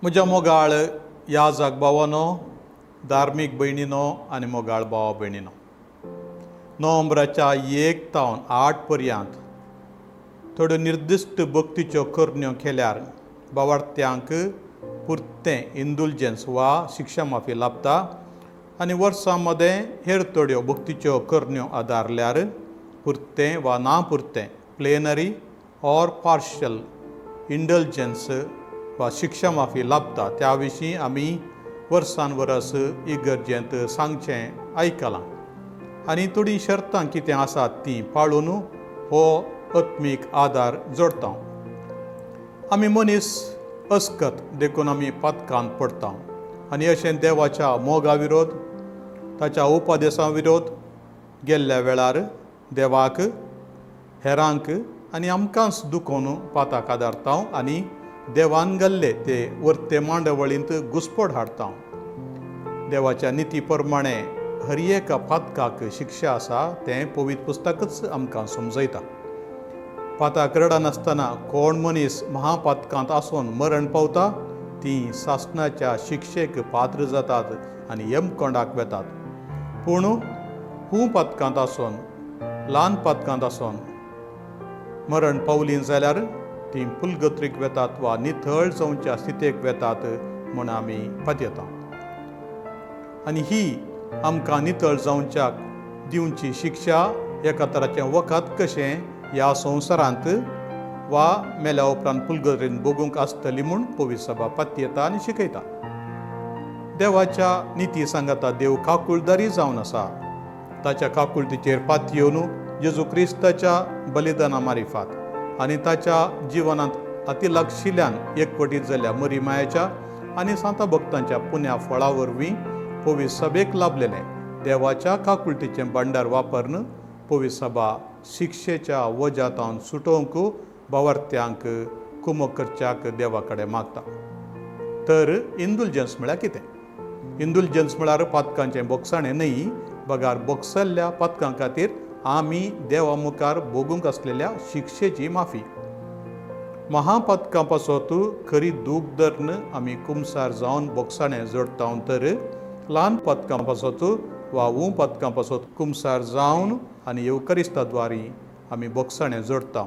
म्हज्या मोगाळ ह्या जागभावानो, धार्मीक भयणीनो आनी मोगाळ भावा भयणीनो, नोव्हेंबराच्या 1 तावन 8 पर्यंत थोड्यो निर्दिश्ट भक्तीच्यो करण्यो केल्यार बावार्थ्यांक पुरतें इंडुलजन्स वा शिक्षा माफी लाभता आनी वर्सां मदें हेर थोड्यो भक्तीच्यो करण्यो आदारल्यार पुरतें वा ना पुरतें प्लेनरी ऑर पार्शल इंडल्जन्स वा शिक्षा माफी लाभता. त्या विशीं आमी वर्सान वरस इगर्जेंत सांगचें आयकलां आनी थोडीं शर्तां कितें आसात तीं पाळून हो आत्मीक आदार जोडटा. आमी मनीस अस्कत देखून आमी पातकांत पडटा आनी अशें देवाच्या मोगा विरोध, ताच्या उपदेसा विरोध गेल्ल्या वेळार देवाक, हेरांक आनी आमकांच दुखोवन पाताक आदारता आनी देवान घाल्ले ते वर्ते मांडवळींत घुस्पड हाडटा. देवाच्या निती प्रमाणे हर एका पातकाक शिक्षा आसा तें पवित्र पुस्तकच आमकां समजयता. पाताक रडनासतना कोण मनीस महापातकांत आसून मरण पावता ती सासणाच्या शिक्षेक पात्र जातात आनी यमकोंडाक वेतात. पूण हूं पातकांत आसून, ल्हान पातकांत आसून मरण पावली जाल्यार ती पुलगत्रीक वेतात वा निथळ जावच्या स्थितेक वेतात म्हूण आमी पातयेता. आनी ही आमकां नितळ जावच्याक दिवची शिक्षा एका तराचें वखद कशें ह्या संवसारांत वा मेल्या उपरांत पुलगत्रीन भोगूंक आसतली म्हूण पवित्र सभा पातयेता आनी शिकयता. देवाच्या निती सांगाता देव काकुळदारी जावन आसा. ताच्या काकुळतीचेर पातयेवन जेजू क्रिस्ताच्या बलिदाना मारिफात आनी ताच्या जिवनांत अतिलागशिल्ल्यान एकवटीत जाल्ल्या मरी मायाच्या आनी सांता भक्तांच्या पुण्या फळा वरवीं पवित्र सभेक लाभलेलें देवाच्या काकुळतीचें भांडार वापरून पवित्र सभा शिक्षेच्या वज्यातावन सुटोवंक बावार्थ्यांक कुमक करच्याक देवा कडेन मागता. तर इंडुलजन्स म्हळ्यार कितें? इंडुलजन्स म्हळ्यार पातकांचें बोगसाणें न्हय, बगार बोगसल्ल्या पातकां खातीर आमी देवा मुखार भोगूंक आसलेल्या शिक्षेची माफी. महापातकां पासत खरी दूख धरून आमी कुमसार जावन बोगसाणें जोडटा, तर ल्हान पातकां पासत वा ऊं पातकां पासत कुमसार जावन आनी येवकरिस्ता द्वारी आमी बोगसाणें जोडटा.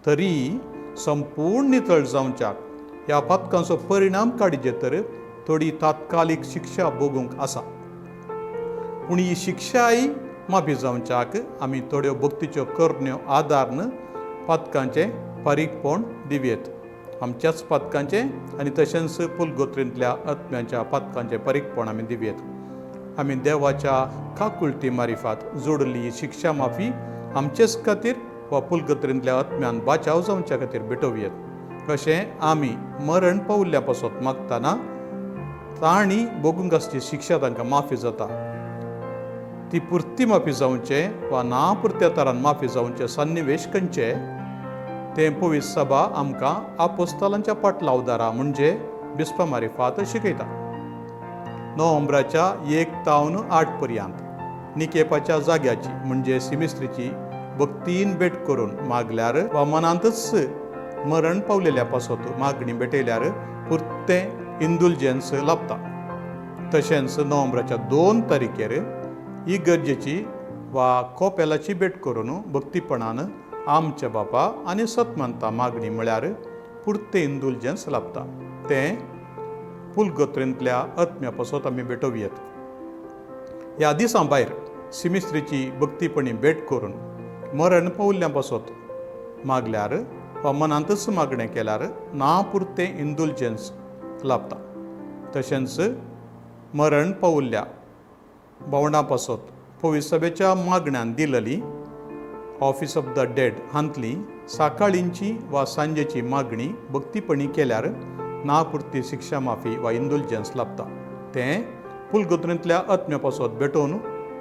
तरी संपूर्ण नितळ जावच्याक ह्या पातकांचो परिणाम काडीजे तर थोडी तात्कालीक शिक्षा भोगूंक आसा. पूण ही शिक्षाय माफी जावच्याक आमी थोड्यो भक्तीच्यो करण्यो आदारून पातकांचें फारीकपण दिवयेत. आमच्याच पातकांचें आनी तशेंच पुलगोत्रींतल्या आत्म्यांच्या पातकांचें फारीकपण आमी दिवयेत. आमी देवाच्या काकुळटी मारिफात जोडली शिक्षा माफी आमचेच खातीर वा पुलगत्रींतल्या आत्म्यान बाचाव जावच्या खातीर भेटोवयेत. अशें आमी मरण पावल्ल्या पासत मागतना तांणी भोगूंक आसची शिक्षा तांकां माफी जाता. ती पुरती माफी जावचें वा ना पुरत्या तरान माफी जावचें सन्निवेश खंयचे तें पवित्र सभा आमकां आपोस्तालांच्या पाटलावदारा म्हणजे बिस्पा मारिफात शिकयता. नोव्हेंबराच्या 1 तावन 8 पर्यंत निकेपाच्या जाग्याची म्हणजे सिमिस्त्रीची भक्तीन भेट करून मागल्यार वा मनांतच मरण पावलेल्या पासत मागणी भेटयल्यार पुरतें इंडुलजन्स लाभता. तशेंच नोव्हेंबराच्या 2 तारखेर इगर्जेची वा कोपेलाची भेट करून भक्तीपणान आमच्या बापा आनी सतमंता मागणी म्हळ्यार पुरतें इंडुलजन्स लाभता. तें पुलगोत्रींतल्या आत्म्या पासत आमी भेटोवयेत. ह्या दिसां भायर सिमिस्त्रीची भक्तीपणी भेट करून मरण पावल्ल्या पासत मागल्यार वा मनांतच मागणें केल्यार ना पुरतें इंडुलजन्स लाभता. तशेंच मरण पावल्ल्या भावंडां पासत पवित्र सभेच्या मागण्यान दिलेली ऑफिस ऑफ the dead हांतली सकाळींची वा सांजेची मागणी भक्तीपणी केल्यार ना पुरती शिक्षा माफी वा इंडुलजन्स लाभता. तें पुलगोत्रींतल्या आत्म्या पासत भेटोवन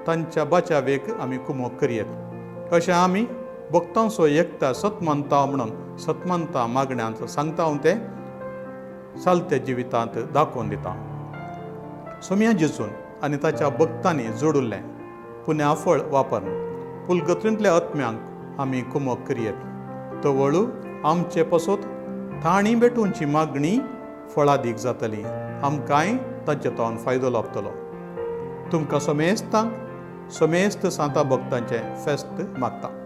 तांच्या बाचावेक आमी कुमक करयेत. अशें आमी भक्तांचो एकता सतमानता म्हणून सतमानता मागण्यांत सांगता हांव तें चालत्या जिवितांत दाखोवन दिता. सोम्या जेजून आनी ताच्या भक्तांनी जोडिल्लें पुण्याफळ वापरून पुलगत्रींतल्या आत्म्यांक आमी कुमक करयेत. तवळू आमचे पासत तांणी भेटोवची मागणी फळादीक जातली, आमकांय तांचे तावन फायदो लाबतलो. तुमकां समेस्तांक समेस्त सांता भक्तांचें फेस्त मागता.